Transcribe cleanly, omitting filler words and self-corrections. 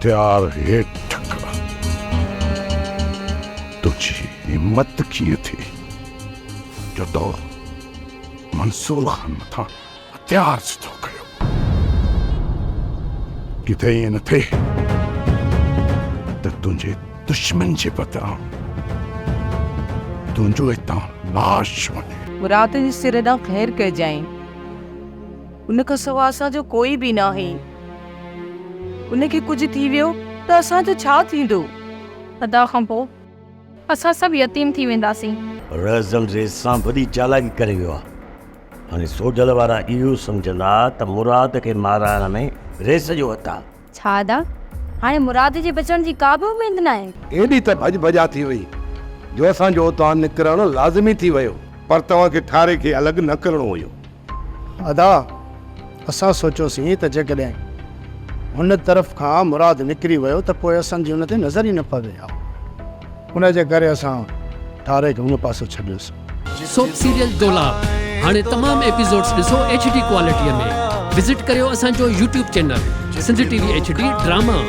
هٿيار هيٺ ڪر. تنهنجي همت ڪيئن ٿي جو تو منصور خان مٿان هٿيار سڌو ڪيو؟ ڪٿي ائين نه ٿئي ته تنهنجي دشمن جي بدران تنهنجو هتان لاش وڃي. مراد جي سر ڏانهن خير ڪجانء. ان کان سوا اسان جو ڪوئي به ناهي. ان کي ڪجهه ٿي ويو ته اسان جو ڇا ٿيندو؟ ادا کان پوء اسان سڀ يتيم ٿي وينداسين. رهزن ريس سان وڏي چالاڪي ڪري ويو آهي. هاڻي سوڍل وارا اهو سمجهندا ته مراد کي مارائڻ ۾ ريس جو هٿ آهي. ڇا ادا، هاڻي مراد جي بچڻ جي ڪا به اميد ناهي؟ ايڏي ته ڀڄ ڀڄا ٿي وئي جو اسان جو اتان نڪرڻ لازمي ٿي ويو. پر توهان کي ٺاري کي الڳ نه ڪرڻو هيو. ادا، اسان سوچيوسين ته جيڪڏهن هن طرف کان مراد نڪري ويو ته پوء اسان جي ان تي نظر ئي نه پوي ها. ان جي ڪري اسان ٺاري کي هن پاسو ڇڏيوسين. سوپ سيريل دولاب هاڻي تمام ايپيسوڊز ڏسو ايڇ ڊي ڪوالٽي ۾ وزٽ ڪريو اسان جو YouTube channel Sindh T V H D drama.